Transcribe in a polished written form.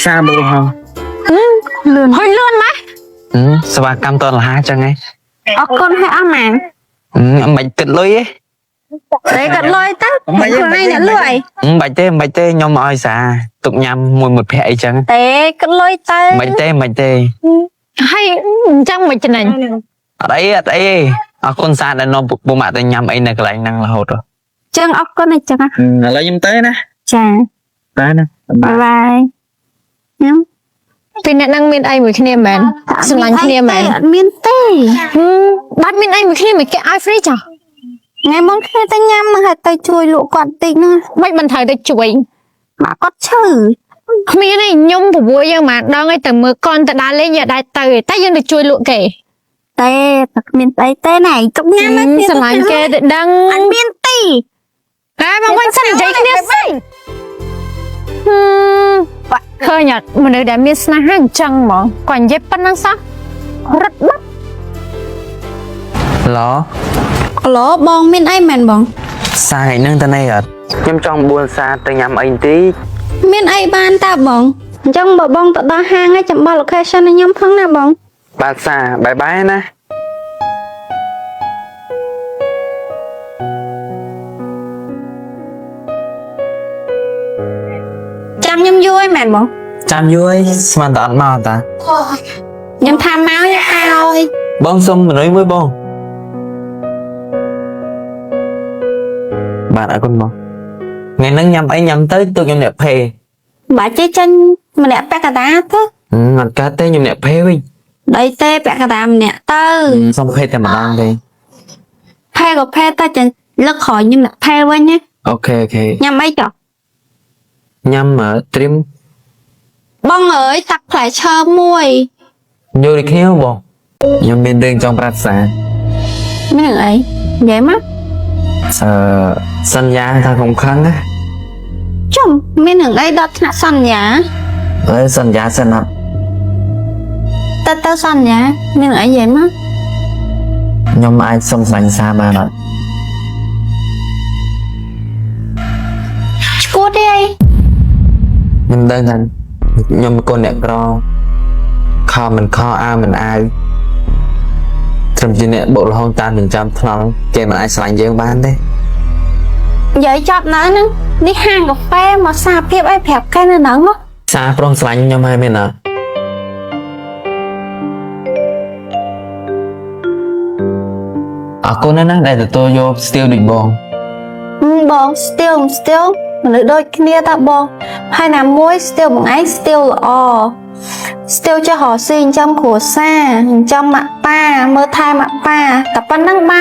សាមកហង លឿនហើយលឿនម៉េះ សេវាកម្មតនលហាចឹងហ៎ អរគុណហើយអស់ម៉ាន មិនបាច់គិតលុយទេ តែកាត់លុយទៅខ្លួនឯងអ្នកលួយ មិនបាច់ទេមិនបាច់ទេខ្ញុំឲ្យសាទុកញ៉ាំមួយមួយភ័ក្រអីចឹង ទេកាត់លុយទៅ មិនបាច់ទេមិនបាច់ទេ ហើយអញ្ចឹងមិនចំណេញ អត់អីអត់អីទេអរគុណសាដែលនាំពុកម៉ាក់ទៅញ៉ាំអីនៅកន្លែងហ្នឹងរហូតហ៎ ចឹងអរគុណអញ្ចឹង ឥឡូវខ្ញុំទៅណា ចា ទៅណា បាយបាយញ៉ាំ ពីអ្នកហ្នឹងមានអីមួយគ្នាមែនស្រឡាញ់គ្នាមែន អត់មានទេ ហឹមបាត់មានអីមួយគ្នាមិនគេឲ្យ free ចា ថ្ងៃមុនគ្នាទៅញ៉ាំហ្នឹងហើយទៅជួយលក់គាត់តិចហ្នឹង មិនមិនត្រូវទៅជួយ ម៉ាក់គាត់ឈឺ គ្មានទេខ្ញុំប្រួយយើងមកដងឯងទៅមើលកនទៅដើរលេងយើងដែរទៅទេតែយើងទៅជួយលក់គេ ទេតែគ្មានស្អីទេណែទុកញ៉ាំហ្នឹង ស្រឡាញ់គេទៅដឹង អត់មានទេ តែមកវិញសិននិយាយគ្នាសិនហឹមបាក់ឃើញអត់មនុស្សដែលមានស្នេហាអញ្ចឹងហ្មងគាត់និយាយប៉ុណ្្នឹងសោះរត់បាត់ ឡ ឡូបងមានអីមែនបង សាថ្ងៃហ្នឹងទៅណីអត់ខ្ញុំចង់បួនសាទៅញ៉ាំអីបន្តិច មានអីបានតើបងអញ្ចឹងបើបងទៅដល់ហាងហើយចាំបោះ location ឲ្យខ្ញុំផងណាបង បាទសាបាយបាយណា ចាំខ្ញុំយូរឯងមែនបង ចាំយូរអីស្មានតែអត់មកតា ខ្ញុំថាមកខ្ញុំឲ្យ បងសុំមនុយមួយបងបាទអរគុណបងថ្ងៃហ្នឹងញ៉ាំអីញ៉ាំទៅទុកខ្ញុំអ្នកភេ បើចេះចេញម្នាក់ពាក់កណ្ដាលទៅ អត់កើតទេខ្ញុំអ្នកភេវិញ ដីទេពាក់កណ្ដាលម្នាក់ទៅ សុំភេតែម្ដងទេ ផែក៏ផែតែចាលើកក្រោយខ្ញុំអ្នកផែវិញណា OK OK ញ៉ាំអីចុះ ញ៉ាំត្រៀម បងអើយតាក់ផ្លែឈើមួយ យល់ដូចគ្នាបងខ្ញុំមានរឿងចង់ប្រាប់សា មានរឿងអីនិយាយមក អឺសន្យាថាកុំខឹងណា ចំមានរឿងអីដល់ថ្នាក់សន្យា អើយសន្យាសិនអត់ ទៅទៅសន្យាមានរឿងអីនិយាយមក ខ្ញុំអាចសុំស្រឡាញ់សាបានអត់ ឈួតទេអី ខ្ញុំដឹងថាខ្ញុំជាកូនអ្នកក្រខំមិនខអាមិនអាវត្រឹមជាអ្នកបុករហងតាមចិញ្ចាំថ្នល់គេមិនអាចស្រឡាញ់យើងបានទេ និយាយចប់នៅហ្នឹងនេះហាងកាហ្វេមកសារភាពអីប្រាប់គេនៅហ្នឹងមក សាប្រុងស្រឡាញ់ខ្ញុំហើយមែនអត់អរគុណណាស់ណាដែលទទួលយកស្ទាវដូចបង ហឹមបងស្ទៀវស្ទៀវមនុស្សដូចគ្នាតាបងហើយណាមួយស្ទៀវបងឯងស្ទៀវល្អស្ទៀវចេះរកស៊ីចិញ្ចឹមគ្រួសារចិញ្ចឹមម៉ាក់ប៉ាមើលថែម៉ាក់ប៉ាតែប៉ុណ្្នឹងបាន